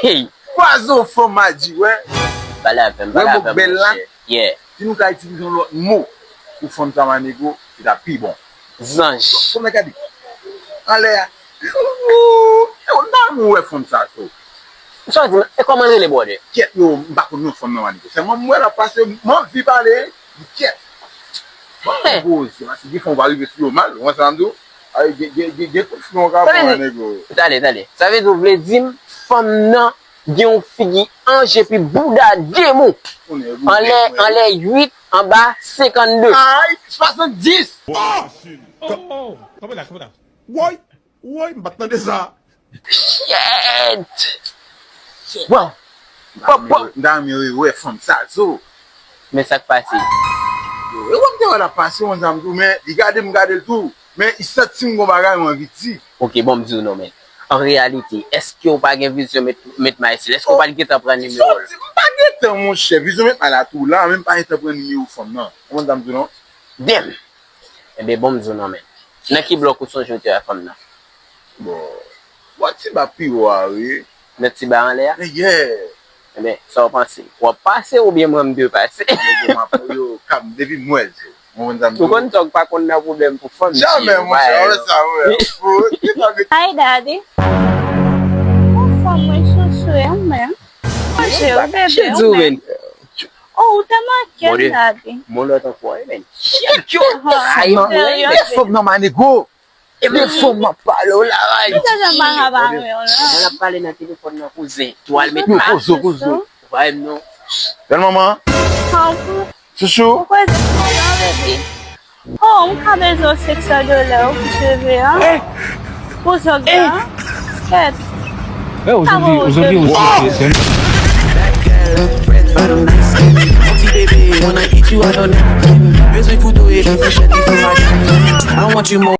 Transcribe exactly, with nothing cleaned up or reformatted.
Hey! Pwazo fanm a di, wè. Pale avè m, pale avè m, monchè. Yeah. Si nou ka itilize yon lòt mo pou fanm sa, Manego, se ta pi bon. Zanj. Kòman gade? Anlè a. E w nan wè fanm sa tou. Sa w di, e kòman l rele, brother? Kèt yo, m pa konn non fanm nan, Manego. Sèlman m wè l ap pase, m anvi pale, li kèt. Bon, poze, paske gen fanm w pa rive sou yo mal, ou wè sa m di w? Ay, gen, gen, gen, gen kout flan w ka pran, Manego. Tande, tande. Sa vle di w vle di m fanm nan gen yon figi anj epi bouda demon. Anlè, anlè uit, anba senkannde. Ay, swasanndis! Oh! Oh, oh, kanpe la, kanpe la. Woy! Woy, m pa t tande sa. Shit! Bon. Pòp, pòp. M ta renmen wè fanm sa, zo. Men sa k pase? Yo, e wè m te wè l ap pase, yon zanm tou, men li gade m gade l tou. Men li santi m gon bagay m anvi di. Ok, bon, m di w non, men. An reyalite, èske w pa gen vizyon met, met may sou l? Èske w pa t gentan pran nimewo l? Sa w di? M pa gentan, monchè. Vizyon met may la tou la, men m pa gentan pran nimewo fanm nan. Ou konprann sa m di w non? Damn! Enben, bon, m di w non, men. Nan ki blòk ou sonje w te wè fanm nan? Bon, bò ti ba pi wo a, wi. Nan ti ba anlè a? Yeah. Enben, sa w panse? W ap pase oubyen mwen m dwe pase? Nèg yo, m ap yo, kam, depi m wè l, yo. Mwen, m di w. Ou konn tòg pa konn nan pwoblèm pou fanm. Jamè, monchè, wè sa, wè. Hi, daddy. Yon fanm mwen chouchou, e ou menm? Manje, w bebe, ou menm? Oh, ou te manke m, daddy. Mon lòt ankò, wi, men. Shit, yo, fanm nan, Manego. E men fanm nan pale w la, ray. Mwen ap pale nan telefòn nan, kouzen. Tou al met yo, kozo, kozo. Ou pa wè m non. Bèl manman. Chouchou. Ou kwè se kontan, bebe? Oh, m ka bezwen w sèk sa dola pou cheve an. Pou zòg la. Kèt. Eh, ozodi, ozodi, ozodi, se, se. Bad girl, breath bottom, nice skin. Ti bebe, wanna eat you out on napkin. Bezwen foto epi fouchèt li fè maten. I want you more.